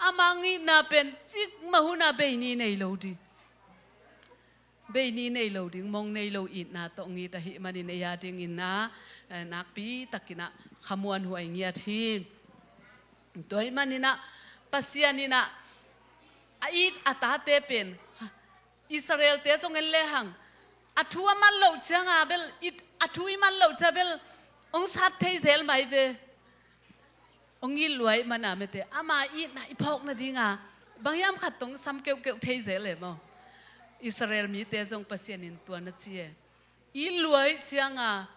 Amah itna pen cikmah hun a bei ni nei lo ding. Bei ni nei lo ding, mong nei lo itna tawh hong it ahih manin ei a dingin ah, eh, nakpi takin ah khamuanhuai ngiat hi. Tua ahih manin ah Pasian in ah a it a tate pen, Israel-te zong en lehang, a thu a man loh cianga bel, it, a thu i man loh cia bel hong sat thei zel mai ve. Hong it lua ahih mana mate, ama itna i phawk nadinga Bang hiam khat tawh sam keuhkeuh thei zel e maw. Israel mite zong Pasian in tua na ci e. It lua ih cianga,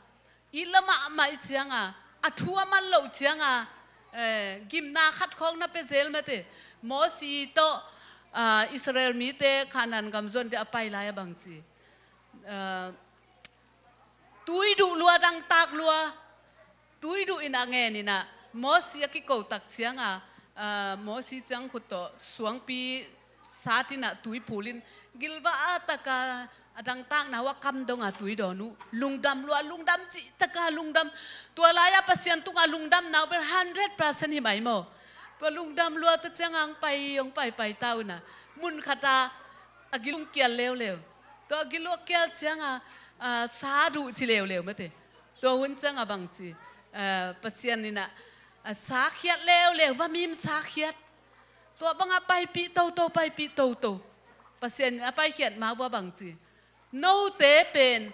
it la mahmah ih cianga, a thu a man loh cianga, eh, gimna khat khawng na pia zel mate. Mosi tawh, ah, Israel mite Kanaan gam zuan dia a pai lai a bang ci. Ah, tui duh lua, dangtak lua, tui duh in a ngen in a, Mosi a kiko tak cianga, ah, Mosi ciang khut tawh suangpi sat in a tui phul in, gilvah a taka a dangtakna uh a kam donga tui dawn uh, lungdam lua, lungdam cih taka lungdam. Tua lai-a Pasian tunga lungdamna uh bel hundred percent hi mai maw. Tua lungdam lua ta cianga hong pai, hong pai, pai ta uh in a, mun khata a gil hong kial leuleu. Tua a gil hong kial cianga, ah, sa duh ci leuleu mate. Tua hun cianga bang ci, ah, Pasian in a, ah, sa khiat leuleu, va mim sa khiat. Tua banga paipih toto, paipih toto. Pasian in a paikhiat ma uh a bang ci. Note pen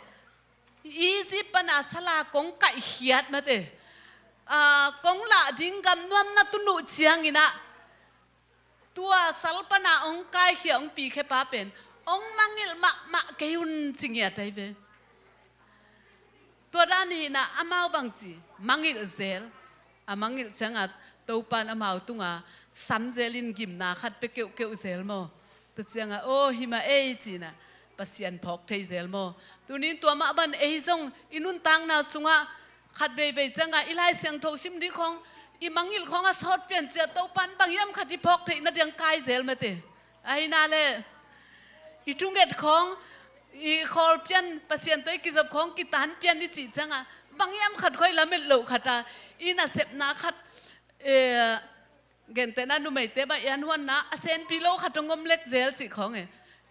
Egypt pana sala kong kaihkhiat mate. Ah, kong lah ding gam nuam na tun uh ciangin a, tua sal pana hong kaikhia hong pikhia pa pen hong mangilh mahmah kei un ci ngiat ahi ve. Tua dan hi in a, amau bang ci, mangilh zel. A mangilh cianga Topan amau tunga sam zel in gimna khat pia keuhkeuh zel maw. Tua cianga, aw, hi mah ei ci in a, Pasian phawk thei zel maw. Tunin tua mah ban ei zong i nuntakna sungah khat veivei cianga i Lai Siangtho sim ding khawng, i mangilh khawng a sawt pian ciang Topan bang hiam khat i phawk theih na diang kai zel mate. Ahi na le, i thunget khawng, i khawl pian, Pasian tawh i kizop khawng kitan pian i cih cianga, bang hiam khat khawng i lamet loh khata, i nasepna khat, eh, gentehna numeite bang i an huanna, a senpi lo khat hong om lek zel cih khawng e.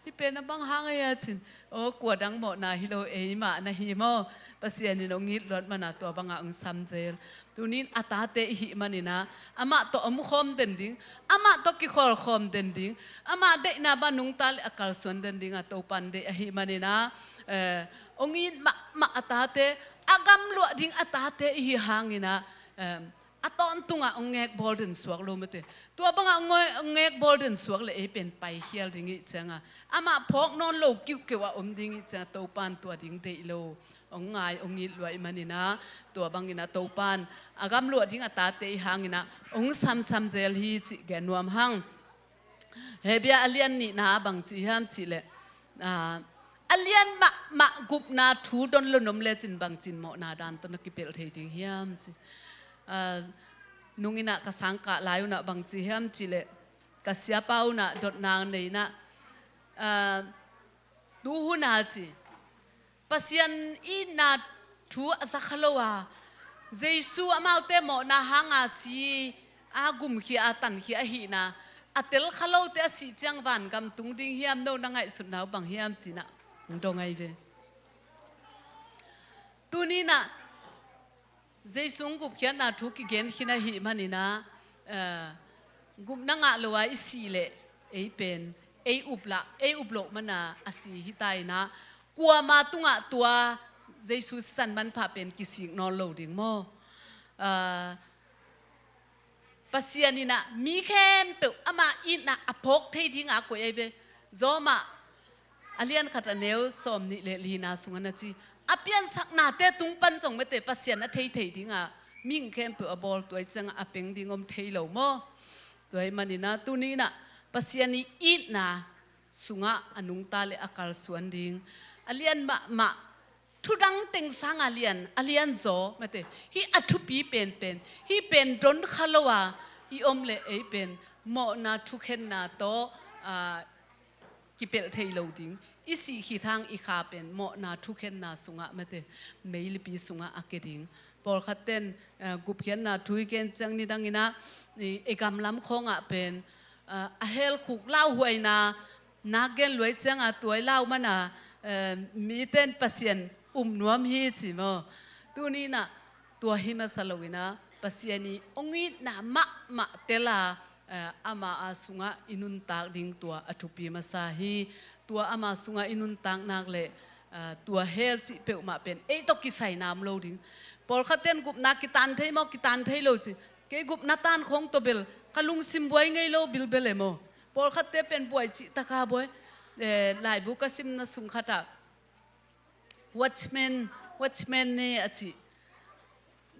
Hih pen a bang hang ei a cin. Aw, kua dang mawhna hi lo, eimah na hi maw. Pasian in hong it luat mana tua banga hong sam zel. Tunin a tate i hih manin a, amah tawh omkhawm den ding, amah tawh kikhawlkhawm den ding, amah deihna bang nungta le a kalsuan den dinga Topan deih ahih manin a, eh, hong it mahmah a tate, a gam luah ding a tate i hih hangin a, eh, a tawntungah hong ngekbawl den suak lo mate. Tua bangah hong ngoi-, hong ngekbawl den suak le ei pen paikhial ding ih cianga, amah phawk nawn lo kiuhkeuh a om ding ih cianga Topan tua ding deih lo. Hong ngai, hong it luat ih manin a, tua bangin a Topan a gam luah ding a tate ih hangin a hong samsam zel hi cih gen nuam hang. Hebru a lian nihna ah bang ci hiam cih leh, ah, a lian mahmah gupna thu don lo na om lecin bang cin mawhna dan tawh na kipelh thei ding hiam ci. Ah, nung in a ka sangkah lai un a bang ci hiam cih leh, ka siapa un a dotna nei in a, ah, tu hun a ci. Pasian itna thu a za kha lo a, Jesu amaute mawhna hanga si a gumkhia a tankhia ahihna a tel kha lote a sih ciang vangam tung ding hiam, no na ngaihsutna uh bang hiam ci in a hong dong ahi ve. Tuni in a Jesu hong gupkhiatna thu kigen khin ahih manin a, eh, gupna ngah lo a i sih leh ei pen, ei up lah, ei up loh mana a si hi ta in a, kuama tungah tua Jesu sisan manpha pen kisik nawn lo ding maw. Eh, Pasian in a mi khempeuh ama itna a phawk thei dinga koih ahi ve. Rom ah a lian khat a neu sawm nih le lina sungah na ci, a piansaknate tung pan zong mate Pasian a thei thei dinga mihing khempeuh a bawl, tua ih ciangah a peng ding om thei lo maw. Tua ih manin a tuni in a Pasian ih itna sungah a nungta le a kalsuan ding, a lian mahmah, thudang teng sanga lian, a lianzaw mate, hih a thupi penpen, hih pen don kha lo a i om leh ei pen mawhna thukhenna tawh, ah, kipelh thei lo ding. I sih khit hang i kha pen mawhna thukhenna sungah mate, meilipi sungah a ke ding. Pawlkhat ten, eh, gupkhiatna thu i gen ciang nidang in a, i, i gamlam khawngah pen, eh, a helkhuk lauhuaina nak gen luai cianga tua i lau mana, eh, miten Pasian um nuam hi ci maw. Tuni in a tua hi masa lo in a Pasian ih hong itna mahmah tel a, eh, ama a sungah i nuntak ding tua a thupi masa hi. Tua ama sungah i nuntak nak leh, eh, tua hell cih peuhmah pen ei tawh kisaina om lo ding. Pawlkhat ten gupna kitan thei maw, kitan thei lo ci. Kei gupna tan khawng tawh bel ka lungsim buai ngei lo bilbel e maw. Pawlkhatte pen buai cih taka buai. Eh, laibu ka simna sung khatah watchman, watchman ne a cih,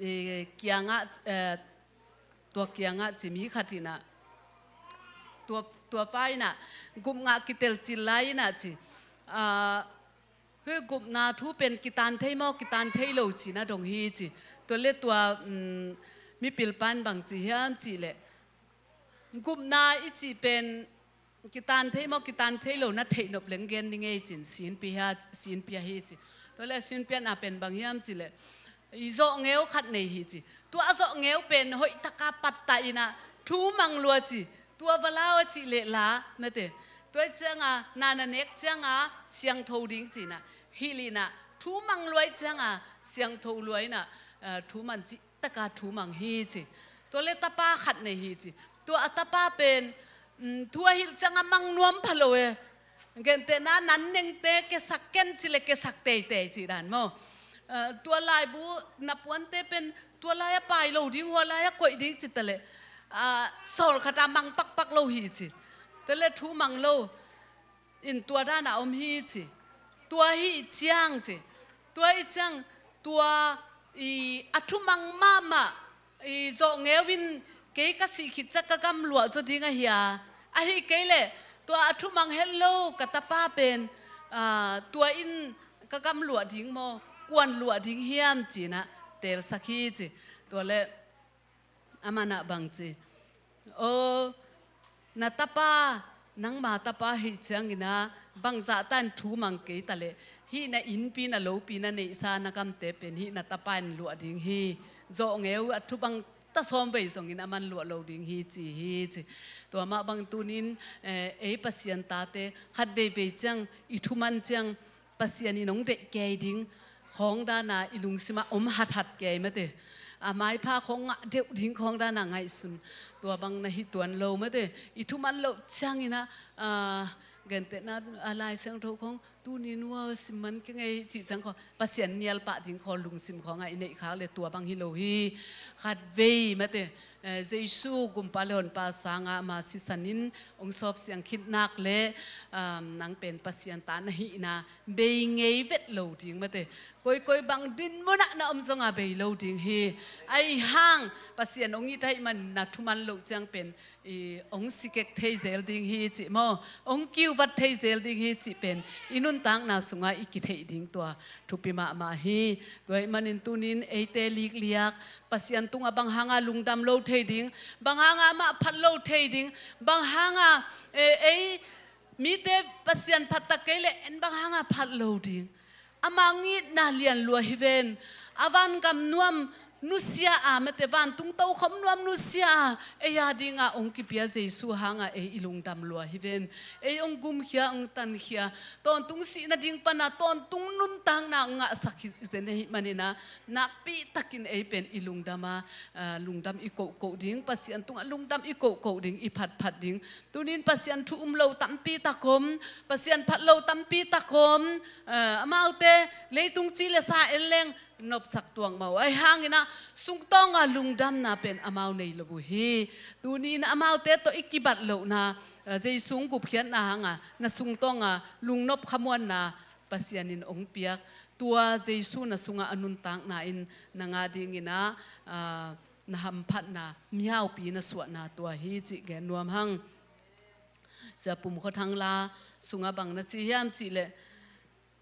eh, kiangah, eh, tua kiangah ci mi khat inah, tua, tua pa inah gupngah kitel cil lai inah ci, ah, hei gupna thu pen kitan thei maw, kitan thei lo cina dong hi ci. Tua le tua, um, mipil pan bang ci hiam cih leh, gupna i cih pen kitan thei maw, kitan thei lo na theih nop leng gen ni ngei cin, sinpia hi, sinpia hi ci. Tua le sinpiana pen bang hiam cih leh, i zawhngeu khat nei hi ci. Tua a zawhngeu pen hoih taka pattah inah thu mang lua ci. Tua va lau a cih leh la, mate. Tua i cianga, na na nek cianga siangtho ding cinah, hilh inah thu mang lua i cianga siangtho lua inah, eh, thu man cih taka thu mang hi ci. Tua le tapa khat nei hi ci. Tua a tapa pen, um, thu a hilh cianga mang nuam pha lo e. Gentehna nan nengte kesak ken ci le kesak teitei ci dan maw. Eh, tua laibu na puante pen tua lai a pai lo ding, hua lai a koih ding ci ta le, ah, sawl khata mang pakpak lo hi ci. Tua le thu mang lo in tua dana om hi ci. Tua hi ciang ci. Tua hi ciang, tua i a thumang mahmah i zawhngeu in kei ka sih khit ciang ka gam luah zaw ding ahi a. Ahi kei leh tua a thumang het lo ka tapa pen, ah, tua in ka gam luah ding maw, kuan luah ding hiam cinah telsak hi ci. Tua le amanah bang ci. Aw, na tapa, nangma tapa hi cianginah bangzah tan thu mang kei ta leh, hih na innpi na lopi na neihsa na gamte pen hih na tapa in luah ding hi. Zawhngeu a thu bang ta sawm vei zongin a man luah lo ding hi ci hi ci. Tua mah bang tunin, eh, ei Pasian tate khat veivei ciang i thuman ciang Pasian in hong deih kei ding khawng dana i lungsimah om hathat kei mate. A maipha khawng ngah deuh ding khawng dana ngaihsun. Tua bang na hi tuan lo mate. I thuman loh cianginah, ah, gentehna, ah, Lai Siangtho khawng tunin ua simman kei ngei cih ciang khawng Pasian nialpah ding khawng lungsim khawngah i neih khak le tua bang hi lo hi. Khat vei mate, eh, Jesu gumpa le honpa sanga ama sisanin hong sawp siang khit nak le, um, nang pen Pasian ta na hihna bei ngei vet lo ding mate. Koikoi bang din munah na om zonga bei lo ding hi. Ahi hang Pasian hong it ahih man na thuman loh ciang pen i hong sikek thei zel ding hi cih maw, hong kiuvat thei zel ding hi cih pen i nuntakna sungah i kitheih ding tua thupi mahmah hi. Tua ahih manin tunin eite likliak Pasian tungah bang hanga lungdam lo thei ding, bang hanga amah phat lo thei ding, bang hanga, eh, ei mite Pasian phat tak kei leh en bang hanga phat lo ding. Ama hong itna lian lua hi ven. A vangam nuam nusia a mate, vantung tokhom nuam nusia a, ei a dinga hong kipia Jesu hanga ei i lungdam lua hi ven. Ei hong gumkhia, hong tankhia, tawntung sih nading pana tawntung nuntakna hong ngahsak hi zen ahih manina, nakpi takin ei pen i lungdama, ah, lungdam i kohkoh ding, Pasian tungah lungdam i kohkoh ding, i phatphat ding. Tunin Pasian thu um lo tampi takom, Pasian phat lo tampi takom, eh, amaute leitung ci le sa en leng nopsak tuak mah uh. Ahi hanginah sungtawnga lungdamna pen amau nei lo uh hi. Tunin amaute tawh i kibat lohna, eh, Jesu hong gupkhiatna hanga na sungtawnga lungnop khamuanna Pasian in hong piak. Tua Jesu na sungah a nuntakna in nang a dinginah, ah, na hamphatna, miaupi na suahna tua hi cih gen nuam hang. Sia Pum Khua Thang la sungah bang na ci hiam cih leh,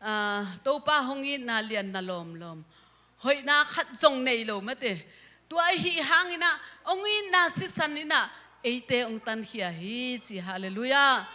ah, Topa hong itna lian na lawmlawm. Hoihna khat zong nei lo mate. Tua ahih hanginah hong itna sisan inah eite hong tankhia hi ci, halleluiah.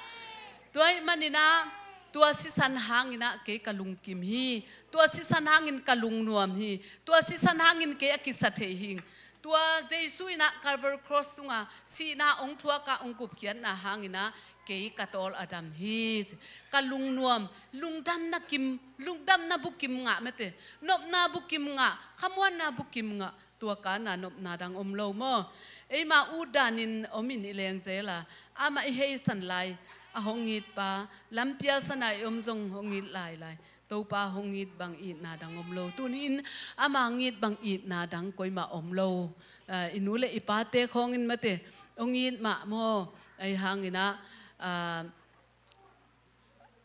Tua ahih maninah tua sisan hanginah kei ka lungkim hi. Tua sisan hangin ka lungnuam hi. Tua sisan hangin kei a kisa thei hing. Tua Jesu inah Calvary Cross tunga sihna hong thuaka hong gupkhiatna hanginah kei ka tawl a dam hi. Ka lungnuam, lungdamna kim, lungdamna bukim ngah mate. Nopna bukim ngah, khamuanna bukim ngah. Tua kana nopna dang om lo maw? Eima ut danin om in i leng zel a, amah i heisan lai, a hong it pa, lampial sana i om zong hong it lailai. Topa hong it bang itna dang om lo. Tunin ama hong it bang itna dang koimah om lo. Ah, i nu le i pate khawngin mate hong it mah maw? Ahi hanginah, ah,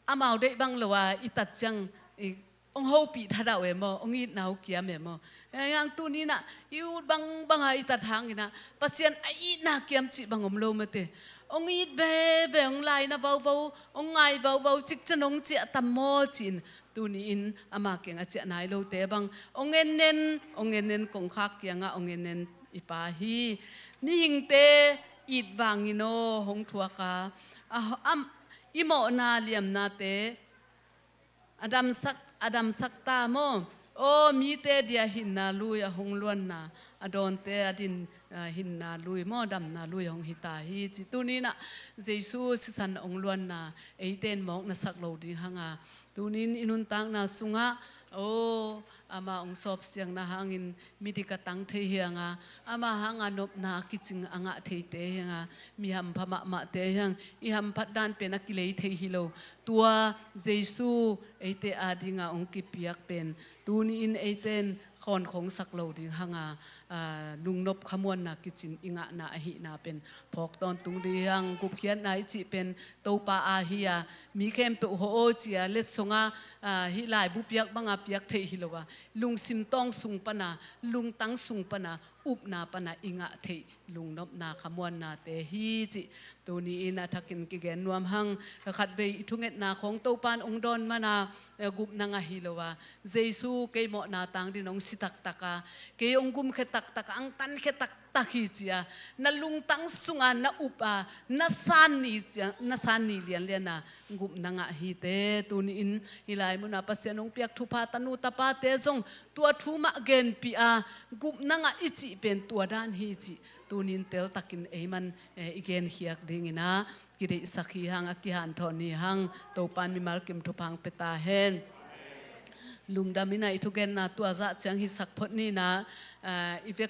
amau deih bang lo a i tat ciang, i, hong hopih thadau e maw, hong itna uh kiam e maw. Hei hang tuni in ah i ut bangbang a i tat hang in ah Pasian a itna kiam cih bang om lo mate. Hong it veve, hong laina vauvau, hong ngai vauvau, cikcian hong ciah tam maw ci-in tuni in ama kiang a ciah nai lote bang hong ennen, hong ennen kongkhak kiangah hong ennen i Pa hi. Mihingte it vangin aw hong thuak a, a, am, i mawhna liamnate a damsak, a damsak ta maw. Aw mite dia hinna lui a hong luanna, a dawnte a din, ah, hinna lui maw, damna lui a hong hi ta hi ci. Tuni in ah Jesu sisan a hong luanna eite in mawk na sak lo ding hang a, tuni in i nuntakna sungah, aw, ama hong sawpsiangna hangin midik a tang thei hi hang a, ama hang a nopna kicing a ngah theite hi hang a, mi hampha mahmahte hi hang, i hamphat dan pen a kilei thei hi lo. Tua Jesu eite ading a hong kipiak pen tuni in eite in khawnkhong sak lo ding hang a, ah, lungnop khamuanna kicin i ngahna ahihna pen phawk tawntung ding hi hang. Gupkhiatna i cih pen Topa a hi a, mi khempeuh hawh aw ci a letsong a, ah, hih laibu piak bang a piak theih hi lo a, lungsim tawng sung pan a, lungtang sung pan a, upna pan a i ngah theih lungnopna khamuannate hi cih tuni in a thakin kigen nuam hang. Khatvei i thungetna khawng Topa in hong dawn man a, eh, gupna ngah hi lo a, Jesu kei mawhna tang dingin hong si taktak a, kei hong gumkhia taktak a, hong tankhia taktak hi ci a, na lungtang sung a na up a, na san ni ci a, na san ni lianlian a gupna ngah hi te. Tuni in hih lai mun a Pasian hong piak thupha tanu tapate zong tua thu mah genpih a, gupna ngah i cih pen tua dan hi cih tuni in teltakin ei man, eh, i genkhiak dingin a kideihsak hi hang, a kihanthawn hi hang. Topa in mimal kim thupha hong pia ta hen. Lungdam in a i thugenna tua zah ciang hisak phot ni in a, eh, i vek